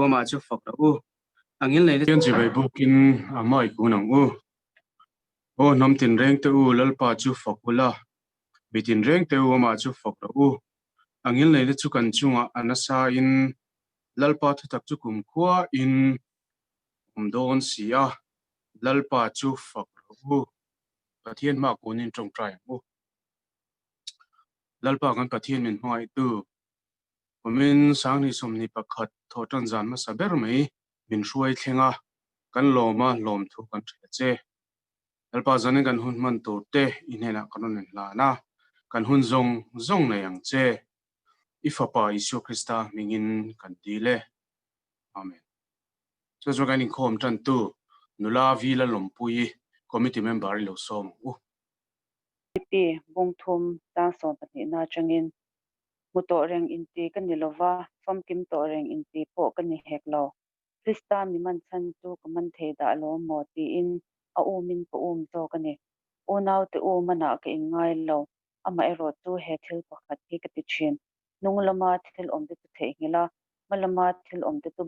amah chu fak rawh u. A ngilneihna Pathian chibai bukin a hmai kun ang u. Aw hnam tinreng te u, Lalpa chu fak ula, mi tinreng te u amah chu fak rawh u. A ngilneihna chu kan chungah a nasa in Lalpa thutak chu kumkhua in awm dawn si a, Lalpa chu fak rawh u. Pathian hma kunin tawngtai ang u. Lalpa kan Pathian min hmangaihtu Kumin 2021 thawhtan zan hmasa ber mai min hruai thleng a, kan lawm a, lawmthu kan hrilh a che. Lalpa zanin kan hun hman tur te i hnenah kan rawn inhlan a, kan hun zawng zawng nei ang che. I Fapa Isua Krista hmingin kan dil e. Amen. Chu chuan kan inkhawm tantu nula Vi Lalawmpuii Committee member i lo sawm ang u. PP, Bungthum, Tang sawmpahnihna atangin Hmu tawh reng inti ka ni lova, famkim tawh reng inti pawh ka ni hek lo. Krista mi man chhan chu ka man thei dah lo maw tiin a umin ka um zawk a ni. Unaute u manah ka inngai lo, amaherawh chu he thil pakhat hi ka ti thin. Hnung lama thil awmte chu theihnghilh a, hma lama thil awmte chu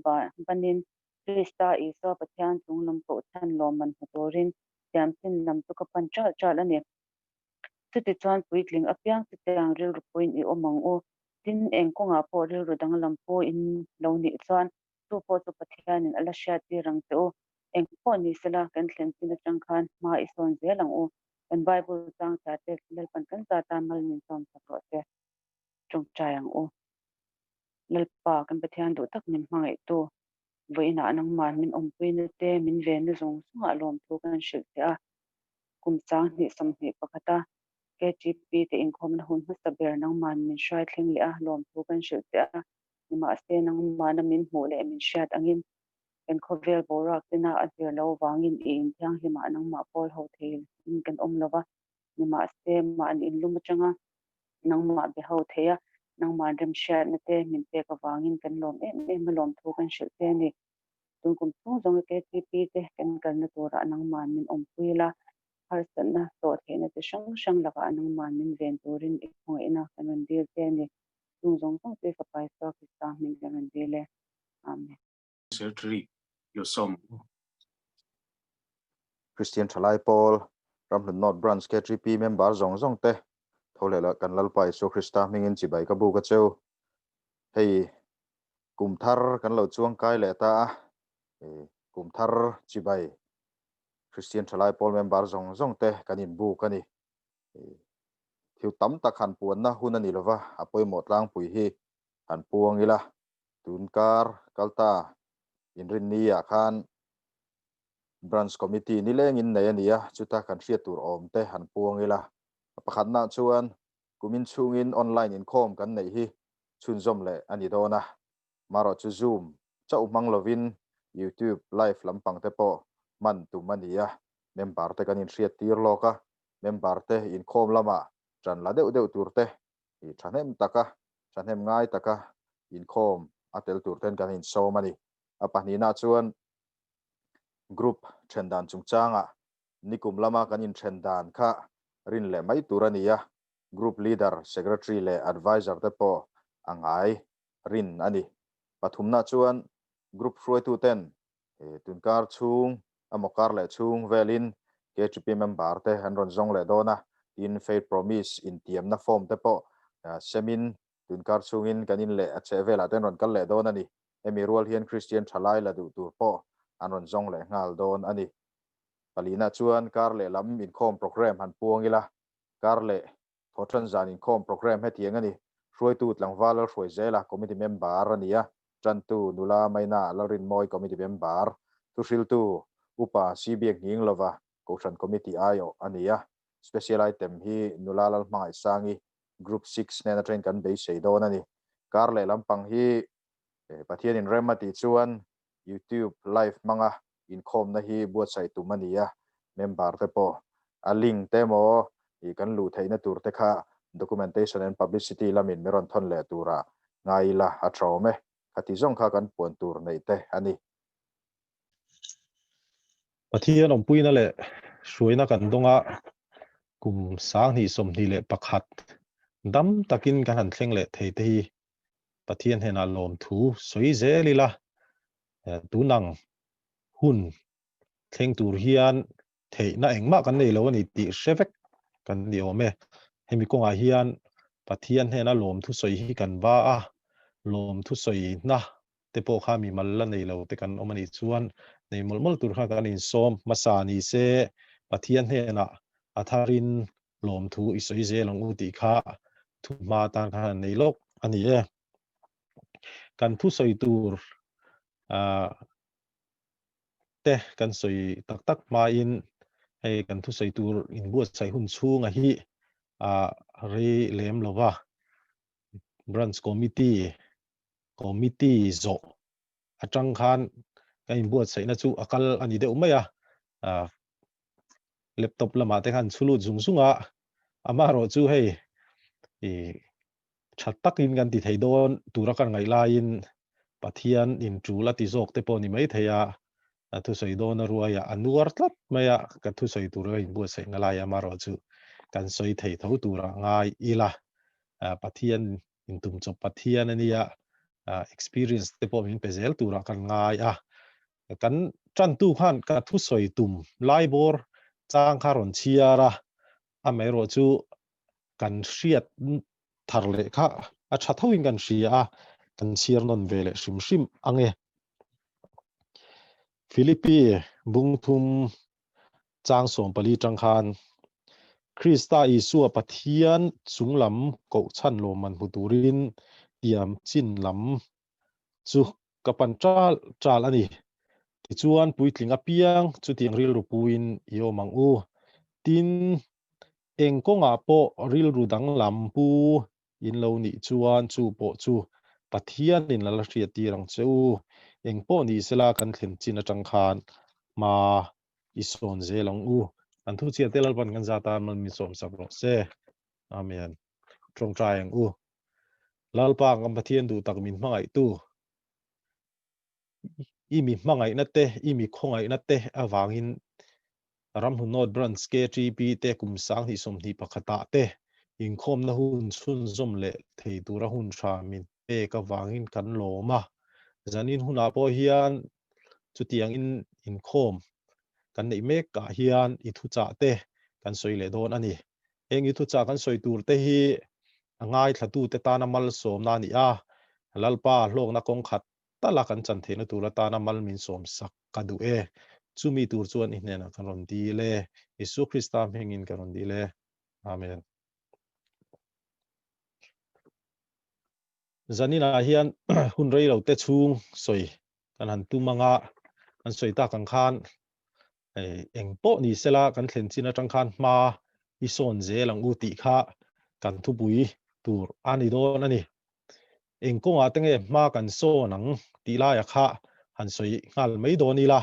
banin Krista Isua Pathian chung lam kohchhan lawmman hmu turin thiamchin lam chu ka pan ṭalh ṭalh a ni. Chutichuan puitling apiang chutiang rilru puiin i awm ang u. Tin, eng kawngah pawh rilru danglam puiin lo nih chuan chu pawh chu Pathianin a la hriattir ang che u. Eng pawh ni sela, kan thlen chin atang khan hma i sawn zel ang u. Kan Bible chang cha te Lalpan kan za tan mal min sawm sak rawh se. Tawngtai ang u. Lalpa, kan Pathian duh tak min hmangaihtu, vawiinah nangmah min awmpuina te, min venna zawng zawngah lawmthu kan hrilh che a. Kum 2021 a KTP te inkhawmna hun hmasa ber nangmah min hruai thleng leh a, lawmthu kan hrilh che a. Nimahse, nangmahna min hmuh leh min hriat angin kan khawvel boruak tena a zir lo vangin i inthianghlimah nangmah pawl ho theiin kan awm lo va. Nimahse, mahni inlum atanga nangmah be ho thei a, nangmah remhriatna te min pek avangin kan lawm em em a, lawmthu kan hrilh che a ni. Tun kum chhung zawnga KTP te kan kalna turah nangmah min awmpui la, harsatna tawh theihna chi hrang hrang lakah nangmah min ven turin i khawngaihna kan rawn dil che a ni. Chung zawng zawng chu i Fapa Isua Krista hming kan rawn dil e. Amen. Secretary lo sawm ang u. Christian Thalai Pawl, Ramhlun North Branch KTP member zawng zawng te tho leh lah kan Lalpa Isua Krista hmingin chibai ka buk a cheu. Hei kum thar kan lo chuang kai leh ta a, kum thar chibai Christian Thalai Pawl member zawng zawng te kan inbuk a ni. Thil tam tak han puanna hun a ni lova, a pawimawh tlangpui hi han puang ila. Tun kar kalta inrinni ah khan Branch Committee nilengin nei a ni a, chuta kan hriat tur awm te han puang ila. A pakhatna chuan kumin chhungin online inkhawm kan neih hi chhunzawm leh a ni dawn a, marawh chu Zoom chauh hmang lovin YouTube live lampang te pawh hman tum a ni a, member te kan inhriat tir lawk a, member te inkhawm lamah ṭan la deuh deuh tur te i thahnem taka, thahnem ngai taka inkhawm a tel tur ten kan insawm a ni. A pahnihna chuan group then dan chungchangah nikum lama kan inthen dan kha rin leh mai tur a ni a, group leader, secretary leh adviser te pawh a ngai rin a ni. Pathumna chuan group hruaitu ten tunkar chhung emaw kar leh chhung velin KHP member te an rawn zawng leh dawn a, tin Faith Promise intiamna form te pawh semin tunkar chhungin kan in leh a chheh velah te an rawn kal leh dawn a ni. Hemi rual hian Kristian thalai la duh tur pawh an rawn zawng leh nghal dawn a ni. Palina chuan kar leh lam inkhawm programme han puang ila, kar leh Thawhṭan zan inkhawm programme hetiang a ni. Hruaitu tlangval Lalhruai zela committee member a ni a, ṭantu nula Maina Lalrinmawi committee member, thuhriltu Upa Sibiak Nghinglova Kohhran committee aiawh a ni a. Special item hi nula Lalhmangaihsangi Group 6 hnen aṭangin kan beisei dawn a ni. Kar leh lampang hi Pathianin rem a tih chuan YouTube live hmanga inkhawmna hi buatsaih tum a ni a, member te pawh a link te emaw ih kan luh theihna tur te kha documentation and publicity lamin min rawn thawn leh turah ngai ila a tha awm e, khati zawng kha kan puan tur neih te a ni. Pathian awmpuina leh hruaina kan dawng a, kum 2021 dam takin kan han thleng leh thei te hi Pathian hnenah lawmthu sawi zel ila. Tunang hun thleng tur hian theihna engmah kan nei lo a ni tih hre vek kan ni awm e. Hemi kawngah hian Pathian hnena lawmthu sawi hi kan va a, lawmthu sawina te pawh kha mi mal la nei lo te kan awm a nih chuan nei mawlh mawlh tur kha kan insawm hmasa ni se Pathian hnenah a tharin lawmthu i sawi zel ang u tih kha thu hma atan khan an nei lawk a ni e. Kan thusawi tur ah te kan sawi tak tak hmain hei kan thusawi tur inbuatsaih hun chhunga hi ah rei lem lova Branch Committee Committee zawh atang khan kan inbuatsaihna chu a kal a ni deuh mai a, ah laptop lamah te khan chhu lut zung zung a, amaherawh chu hei ih tha takin kan ti thei dawn tura kan ngaih laiin Pathian in tul a ti zawk te pawh ni mai thei a, a thusawi dawn a ruaiah a nuar tlat mai a, ka thusawi tura ka inbuatsaihna lai amaherawh chu kan sawi thei tho tura ngai ila, Pathian intumchawp Pathian a nia, experience te pawh min pe zel turah kan ngai a, kan tantu khan ka thusawi tum lai bawr chang kha rawn chhiar a, amaherawh chu kan hriat thar leh kha a tha thoin kan hria a, kan chhiar nawn ve leh hrim hrim ang e. Philippi bungthum chang 14 tang khan Krista Isua Pathian chunglam kohchhan lawmman hmu turin tiam chin lam chu ka pan chal chal a ni. Tichuan puitling apiang chutiang rilru puin i awm ang u. Tin, eng kawngah pawh rilru danglam pu in lo nih chuan chu pawh chu Pathianin la la hriat tir ang che u. Eng pawh ni sela kan thlen chin atang khan hma i sawn zel ang u. Kan thu chhiat te Lalpan kan zat a mal min sawm sak rawh se. Amen. Tawngtai ang u. Lalpa kan Pathian duh tak min hmangaihtu, i mi hmangaihna te, i mi khawngaihna te avangin Ramhun North Branch KTP te kum 2021 ah te inkhawmna hun chhunzawm leh thei tura hun tha min pek avangin kan lawm a. Zanin hunah pawh hian chutiangin inkhawm kan neih mekah hian i thuchah te kan sawi leh dawn a ni. Heng i thuchah kan sawi tur te hi a ngaithlatute tana malsawmna a ni a, Lalpa hlawkna kawng khat tala kan chan theihna tur atana mal min sawm sak ka duh e. Chumi tur chuan i hnenah kan rawn dil e. Isua Krista hmingin ka rawn dil e. Amen. Zaninah hian hun rei lo te chhung sawi kan han tum anga kan sawi tak ang khan eng pawh ni sela kan thlen chin atang khan hma i sawn zel ang u tih kha kan thupui tur a ni dawn a ni. Eng kawngah te nge hma kan sawn ang tih laia kha han sawi nghal mai dawn ila.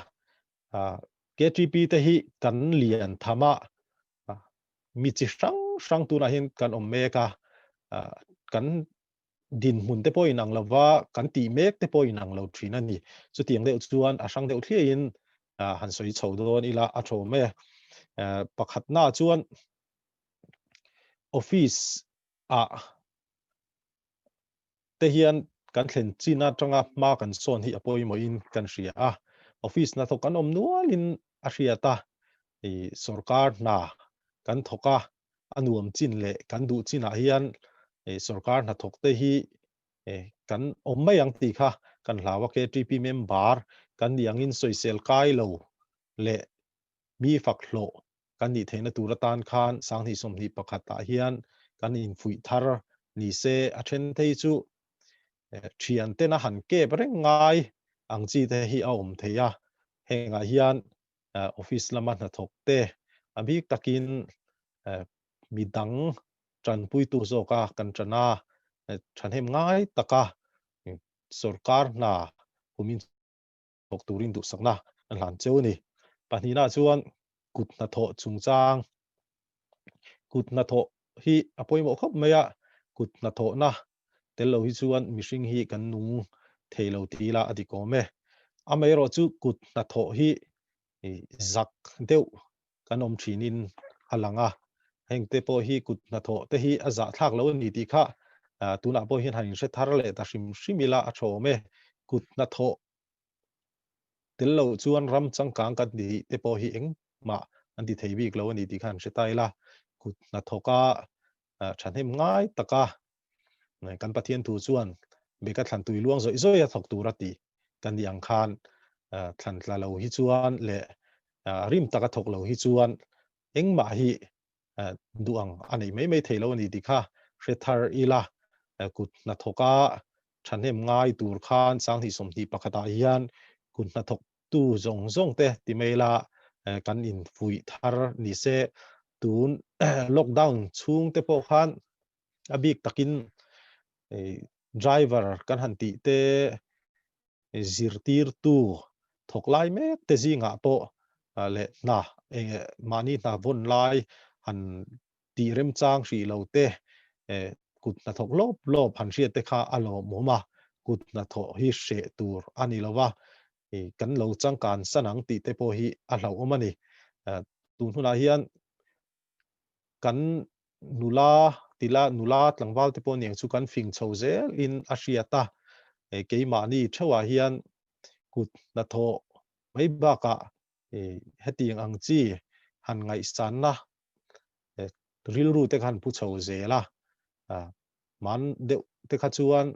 KTP te hi kan lian tham a, mi chi hrang hrang tunah hian kan awm mek a, kan dinhmun te pawh inang lova kan tih mek te pawh inang lo thin a ni. Chutiang deuh chuan a hrang deuh thliahin han sawi chho dawn ila a tha awm e. Pakhatna chuan office ah te hian kan thlen chin atanga hma kan sawn hi a pawimawhin kan hria a. Office hnathawk kan awm nualin a hriat a, sorkar hna kan thawk a, a nuam chin leh kan duh chinah hian sorkar hnathawk te hi kan awm mai ang tih kha kan hlau a. KTP member kan nih angin sawisel kai lo leh mi fak hlawh kan nih theihna tur atan khan 2021 ah hian kan infuih thar ni se a then thei chu thian tena han kep reng ngai ang chi te hi a awm thei a. Hengah hian office lama hnathawk te a bik takin midang tanpuitu zawka kan tan a, thahnem ngai taka sorkar hna kumin thawk turin duhsakna an hlan cheu a ni. Pahnihna chuan kut hnathawh chungchang, kut hnathawh hi a pawimawh khawp mai a, kut hnathawhna tel lo hi chuan mihring hi kan nung thei lo ti ila a dik awm e. Amaherawh chu kut hnathawh hi zak deuh kan awm thinin a lang a, heng te pawh hi kut hnathawh te hi a zahthlak lo a ni tih kha tunah pawh hian han inhre thar leh ta hrim hrim ila a tha awm e. Kut hnathawh Tel lo chuan ram changkang kan tih te pawh hi engmah an ti thei bik lo a ni tih kha an hre ta ila. Kut hnathawka thahnem ngai taka kan Pathian thu chuan beka thlan tui luang zawih zawih a thawk tur a ti kan nih ang khan thlan tla lo hi chuan leh rim taka thawk lo hi chuan engmah hi duh ang a nei mai mai thei lo a ni tih kha hre thar ila. Kut hnathawka thahnem ngai tur khan 2021 ah hian kut hnathawk tu zawng zawng te ti mai ila kan infuih thar ni se. Tun lockdown chhung te pawh khan a bik takin driver kan han tih te zirtirtu thawk lai mek te zingah pawh leh hna mahni hna vawn lai han tih remchang hrih lo te kut hnathawk lawp lawp han hriat te kha a lawmawm a, kut hnathawh hi hreh tur a ni lo va, kan lo changkan san ang tih te pawh hi a hlauhawm a ni. Tun hunah hian kan nula tila nula tlangval te pawh niang chu kan fing chho zel in a hriat a, keimahni theuhah hian kut hnathawh mai bakah hetiang ang chi han ngaihsanna rilru te kha han pu chho zel a, man deuh te kha chuan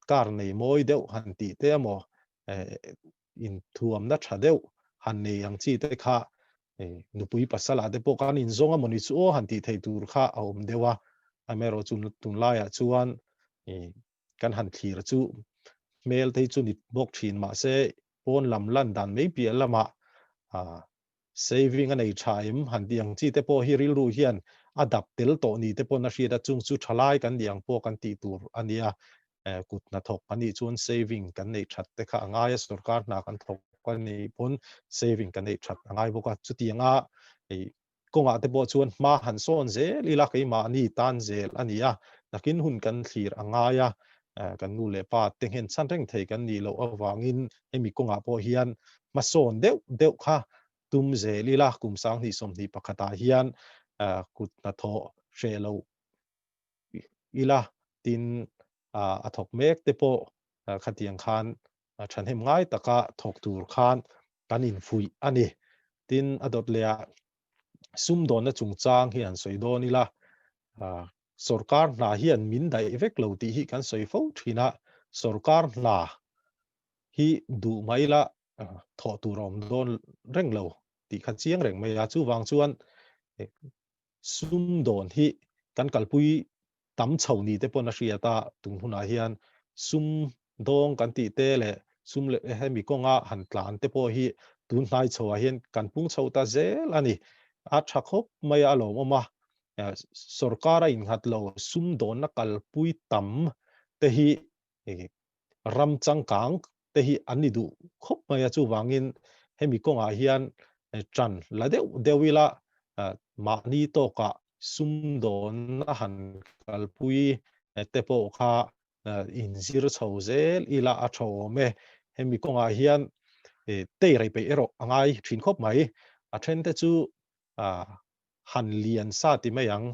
car nei mawi deuh han tih te emaw inthuamna tha deuh han nei ang chi te kha nupui pasal ah te pawh khan inzawng a mawni chu aw han tih theih tur kha a awm deuh a, amaherawhchu tunlaiah chuan kan han thlir chu hmel te hi chu ni bawk thin mahse pawn lam lan dan mai piah lamah saving a nei tha em han tih ang chi te pawh hi rilru hian a dap tel tawh ni te pawn a hriat a, chung chu thalai kan nih ang pawh kan tih tur a nia, kut hnathawk kan nih chuan saving kan neih that te kha a ngai a, sorkar hna kan thawk a nih pawn saving kan neih that a ngai bawk a, chutianga kawngah te pawh chuan hma han sawn zel ila keimahni tan zel a ni a, nakin hun kan thlir a ngai a, kan nu leh pa te nghen chhan reng thei kan nih loh avangin hemi kawngah pawh hian hmasawn deuh deuh kha tum zel ila kum 2021 ah hian kut hnathawh hreh loh ila tin a thawk mek te pawh khatiang khan thahnem ngai taka thawk tur khan kan infuih a ni. Tin, a dawt leh ah sumdawnna chungchang hi han sawi dawn ila, sorkar hna hian min daih vek lo tih hi kan sawi fo thin a, sorkar hna hi duh mai ila thawh tur a awm dawn reng lo tih kha chiang reng mai a, chuvang chuan sumdawn hi kan kalpui tam chho ni te pawn a hriat a, tun hunah hian sum dawng kan tih te leh sum leh hemi kawnga han tlan te pawh hi tun hnai chho ah hian kan pung chho ta zel a ni. A tha khawp mai a lawmawm a, sorkar a innghat lo sumdawnna kalpui tam te hi ram changkang te hi an ni duh khawp mai a, chuvangin hemi kawngah hian tan la deuh deuh ila mahni tawkah sumdawnna han kalpui te pawh kha inzir chho zel ila a tha awm e. Hemi kawngah hian tei rei peih erawh a ngai thin khawp mai. A then te chu han lian sa ti mai ang,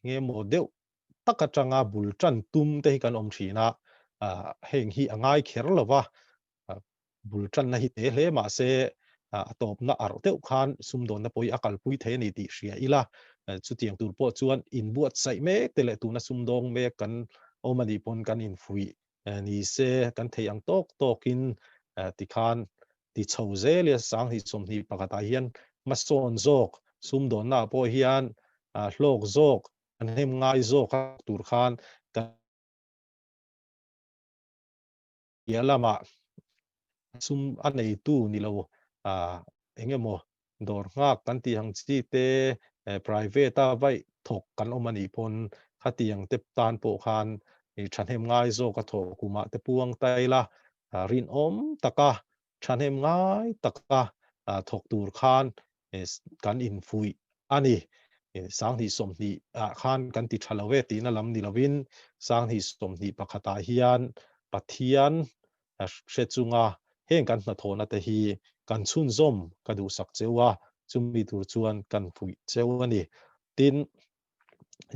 eng emaw deuh tak atanga bul tan tum te hi kan awm thin a, heng hi a ngai kher lo va, bul tanna hi te hle mahse a tawpna arh deuh khan sumdawnna pawh hi a kalpui thei a ni tih hria ila, chutiang tur pawh chuan inbuatsaih mek te leh tuna sumdawng mek kan awm a nih pawn kan infuih ni se kan theih ang tawk tawkin tikhan ti chho zel i 2021 ah hian hmasawn zawk sumdawnna ah pawh hian hlawk zawk an hem ngai zawk a tur khan kan piah lamah sum a neitu ni lo eng emaw dawr nghak kan tih ang chi te private a vaih thawk kan awm a nih pawn khatiang te tan pawh khan thahnem ngai zawk a thawh kumah te puang ta ila rinawm taka thahnem ngai taka thawk tur khan kan infuih a ni. 2020 ah khan kan ti tha lo e tihna lam ni lovin 2021 ah hian Pathian hre chunga heng kan hnathawhna te hi kan chhunzawm ka duhsak cheu a, chumi tur chuan kan fuih cheu a ni. Tin,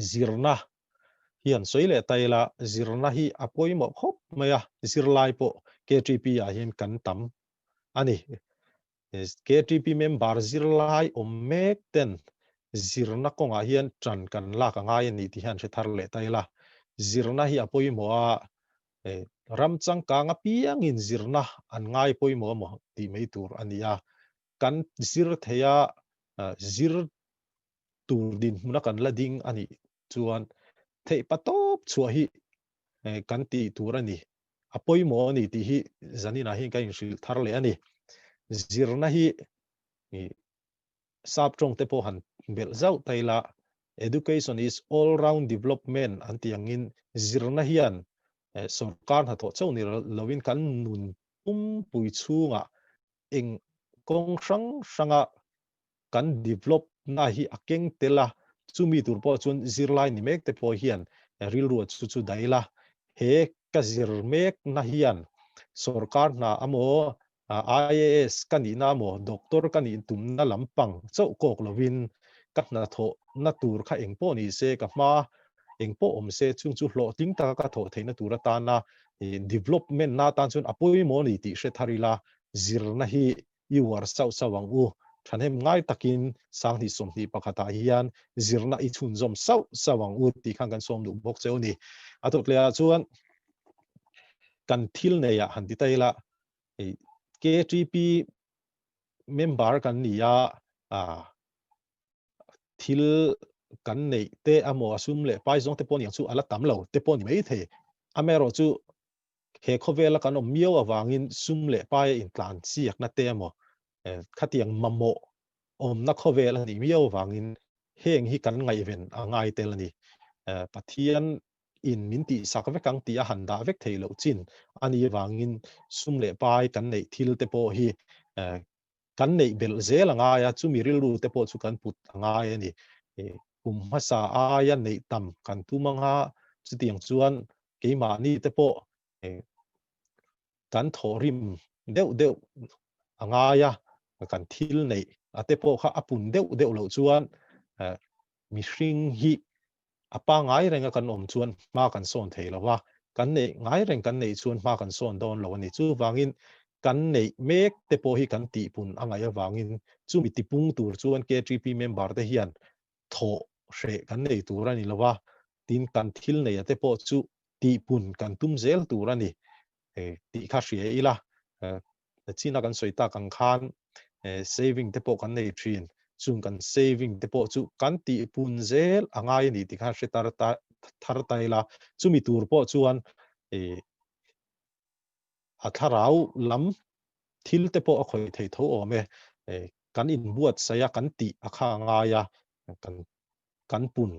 zirna hi an sawi leh ta ila, zirna hi a pawimawh khawp mai a, zirlai pawh KTP ah hian kan tam. a ni. KTP member zirlai awm mek ten zirna kawngah hian tan kan lak a ngai a ni tih hian hre thar leh ta ila. Zirna hi a pawimawh a, ram changkang apiangin zirna an ngai pawimawh emaw tih mai tur a ni a. Kan zir thei a, zir tur dinhmuna kan la ding a nih chuan theihpa tawp chhuah hi kan tih tur a ni. A pawimawh a ni tih hi zaninah hian ka inhrilh thar leh a ni. Zirna hi sap tawng te pawh han belh zauh ta ila, Education is all round development an tih angin zirna hian sorkar hnathawh chauh ni loin kan nun pumpui chhungah eng kawng hrang hranga kan develop na hi a keng tel a, chumi tur pawh chuan zirlai ni mek te pawh hian rilru a chu chu daih ila, he ka zir mek na hian sorkar hna amaw IAS ka nihna amaw doctor ka nih tumna lampang chauh kawk lovin ka hnathawh na tur kha eng pawh ni se ka hma eng pawh awm se chung chu hlawhtling taka ka thawh theihna tur atana development na atan chuan a pawimawh a ni tih hre thar ila zirna hi i uar sauh sauh ang u. Thahnem ngai takin 2021 ah hian zirna i chhunzawm sauh sauh ang u tih khan kan sawm duh bawk cheu a ni. A tawp leh ah chuan kan thil nei ah han ti ta ila, KTP member kan ni a, thil kan neih te emaw a sum leh pai zawng te pawh niang chu a la tam lo te pawh ni mai thei. Amaherawhchu He khawvela kan awm miau avangin sum leh paia intlan chiakna te emaw, khatiang mamawh awmna khawvel a nih miau avangin heng hi kan ngaihven a ngai tel a ni. Pathian in min tihsak vek ang tih a han dah vek theih loh chin a nih avangin sum leh pai kan neih thil te pawh hi kan neih belh zel a ngai a, chumi rilru te pawh chu kan put a ngai a ni. Kum hmasa aia neih tam kan tum anga chutiang chuan keimahni te pawh kan thawhrim deuh deuh a ngai a, kan thil neih a te pawh kha a pun deuh deuh loh chuan mihring hi a pangngai renga kan awm chuan hma kan sawn thei lo va, kan neih ngai reng kan neih chuan hma kan sawn dawn lo a ni. Chuvangin kan neih mek te pawh hi kan tihpun a ngaih avangin chumi tipung tur chuan KTP member te hian thawh hreh kan nei tur a ni lo va, tin kan thil neia te pawh chu tihpun kan tum zel tur a ni tih kha hria ila. China kan sawi tak ang khan saving te pawh kan nei thin, chung kan saving te pawh chu kan tihpun zel a ngai a ni tih khan hre tar thar ta ila, chumi tur pawh chuan a thlarau lam thil te pawh a khawih thei tho awm e, kan inbuatsaih a kan tih a kha a ngai a, kan kan pun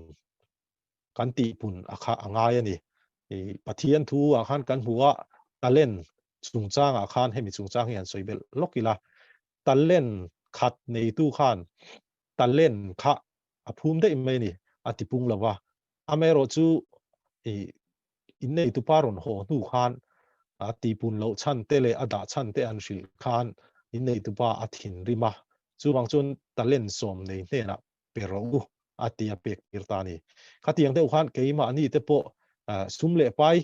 kan tihpun a kha a ngai a ni. Pathian thu ah khan kan hmu a, talent chungchang ah khan hemi chungchang hi han sawi belh lawk ila, talent khat neitu khan talent kha a phum daih mai a ni, a tipung lo va. Amaherawh chu inneitu pa rawn haw hnu khan a tihpun loh chhan te leh a dah chhan te an hrilh khan inneitu pa a thinrim a, chuvang chuan talent sawm nei hnenah pe rawh u a ti a pek tir ta a ni. Khatiang deuh khan keimahni te pawh sum leh pai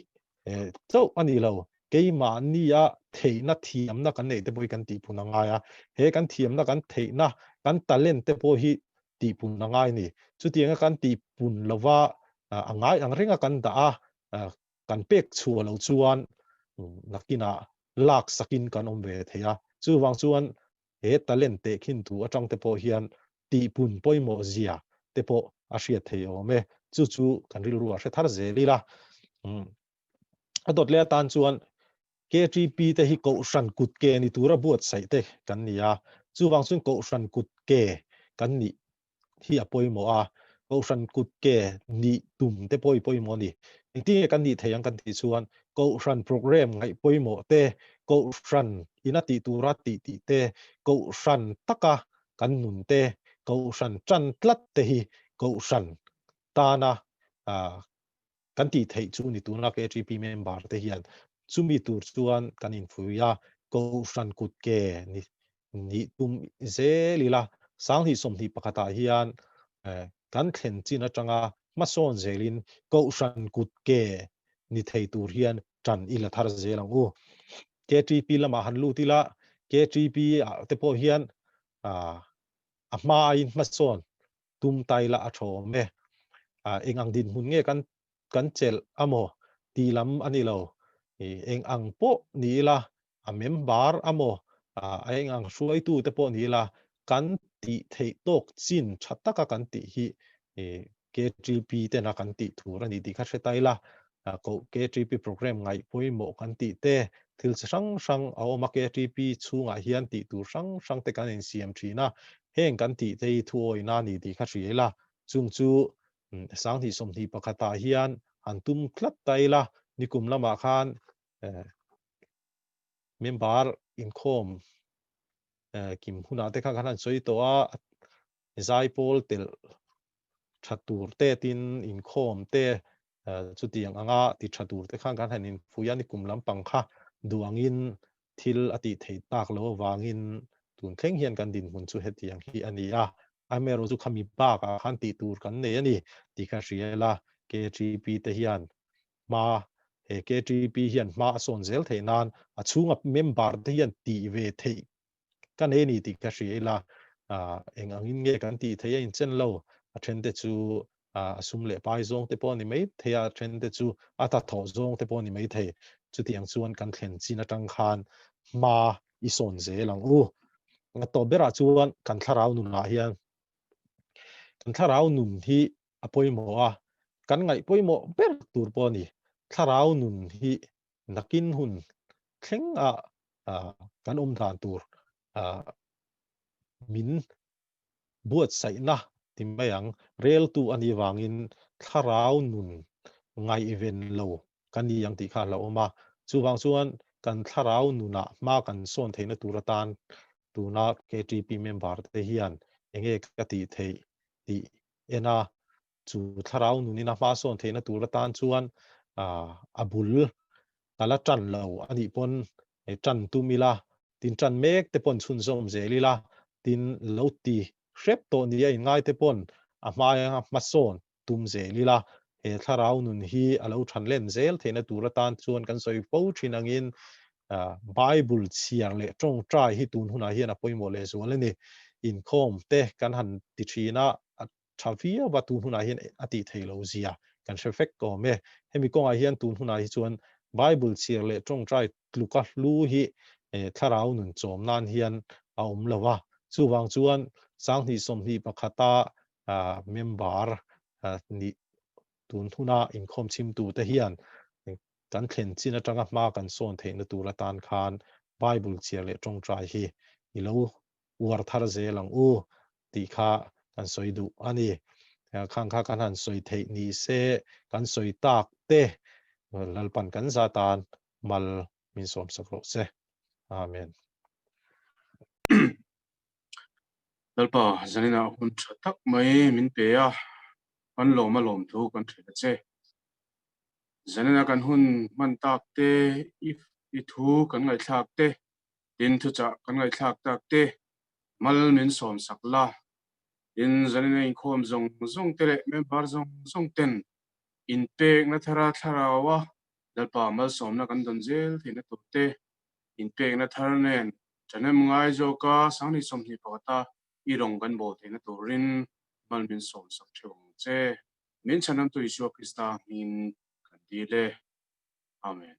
chauh a ni lo, keimahni a theihna thiamna kan neih te pawh hi kan tihpun a ngai a, he kan thiamna kan theihna kan talent te pawh hi tihpun a ngai a ni. Chutianga kan tihpun lova a ngai ang renga kan dah a, kan pek chhuah loh chuan nakinah lak sakin kan awm ve thei a. Chuvang chuan he talent tehkhin thu atang te pawh hian tihpun pawimawh zia te pawh a hriat thei awm e. Chu chu kan rilru a hre thar zel ila. A dawt leh atan chuan KTP te hi Kohhran kut ke ni tura buatsaih te kan ni a, chuvang chuan Kohhran kut ke kan nih hi a pawimawh a, Kohhran kut ke nih tum te pawh hi pawimawh a ni. Engtin nge kan nih theih ang kan tih chuan Kohhran program ngaih pawimawh te, Kohhran ina tih tura tih tih te, Kohhran taka kan nun te, Kohhran tan tlat te hi Kohhran tana kan tih theih chu ni tuna KTP member te hian chumi tur chuan kan infuih a, Kohhran kut ke ni nih tum zel ila 2021 ah hian kan thlen chin atanga hmasawn zelin Kohhran kut ke ni thei tur hian tan i la thar zel ang u. KTP lamah han lut ila. KTP ah te pawh hian a hma aiin hmasawn tum tai la a tha awm e. Eng ang dinhmun nge kan kan chelh amaw tih lam a ni lo. Eng ang pawh ni ila, a member amaw, a eng ang hruaitu te pawh ni ila, kan tih theih tawk chin tha taka kan tih hi KTP tena kan tih tur a ni tih kha hre ta ila, koh KTP program ngaih pawimawh kan tih te, thil chi hrang hrang a awm a, KTP chhungah hian tih tur hrang hrang te kan insiam thin a, heng kan tih te hi thuawihna a ni tih kha hria ila, chung chu 2021 ah hian han tum tlat ta ila, nikum lamah khan member inkhawm kim hunah te khan kan han sawi tawh a, zaipawl telh tha tur te tin inkhawm te chutiang anga ti tha tur te khan kan han infuih a, nikum lampang kha duangin thil a tih theih tak loh avangin tun thleng hian kan dinhmun chu hetiang hi a ni a, amaherawhchu chu khami bakah khan tih tur kan nei a ni tih kha hria ila, KTP te hian hma he KTP hian hma a sawn zel theih nan a chhunga member te hian tih ve theih ka nei a ni tih ka hria ila, eng angin nge kan tih theih a inchen lo, a then te chu a sum leh pai zawng te pawh a ni mai thei a, a then te chu a ta thawh zawng te pawh a ni mai thei. Chutiang chuan kan thlen chin atang khan hma i sawn zel ang u. A tawp berah chuan kan thlarau nunah hian kan thlarau nun hi a pawimawh a, kan ngaih pawimawh ber tur pawh a ni. Thlarau nun hi nakin hun thleng a kan awm dan tur min buatsaihna ti mai ang, reltu a nih vangin thlarau nun ngaihven lo kan ni ang tih kha a hlauhawm a. Chuvang chuan kan thlarau nunah hma kan sawn theihna tur atan tuna KTP member te hian enge ka tih theih tih en a, chu thlarau nunin a hma sawn theihna tur atan chuan a bul ka la tan lo a nih pawn tan tum ila, tin tan mek te pawn chhunzawm zel ila, tin lo ti hrep tawh ni a inngai te pawn a hmaia hmasawn tum zel ila, he thlarau nun hi a lo than len zel theihna tur atan chuan kan sawi fo thin angin Bible chhiar leh tawngtai hi tun hunah hian a pawimawh lehzual a ni. Inkhawm te kan han ti thin a, tha viau a, tun hunah hian a tih theih loh zia kan hre vek awm e. Hemi kawngah hian tun hunah hi chuan Bible chhiar leh tawngtai tluka hlu hi thlarau nun chawm nan hian a awm lo a. Chuvang chuan 2021 a member nih tun huna inkhawm chhimtute hian kan thlen chin atanga hma kan sawn theihna tur atan khan Bible chhiar leh tawngtai hi i lo uar thar zel ang u tih kha kan sawi duh a ni. Khang kha kan han sawi theih ni se kan sawi tak te Lalpan kan za tan mal min sawm sak rawh se. Amen. Lalpa, zaninah hun tha tak mai min pe a, kan lawm a lawm thu kan hrilh a che. Zanina kan hun hman tak te, i thu kan ngaihthlak te, Tin thuchah kan ngaihthlak tak te mal min sawm sak la. Tin zanin a inkhawm zawng zawng te leh member zawng zawng ten inpekna thara thlarau a Lalpa malsawmna kan dawn zel theihna tur te, inpekna thar nen ṭhahnem ngai zawka 2021 a i rawng kan bawl theihna turin mal min sawm sak theuh ang che. Min chhanamtu Isua Krista hmingin kan dil e. Amen.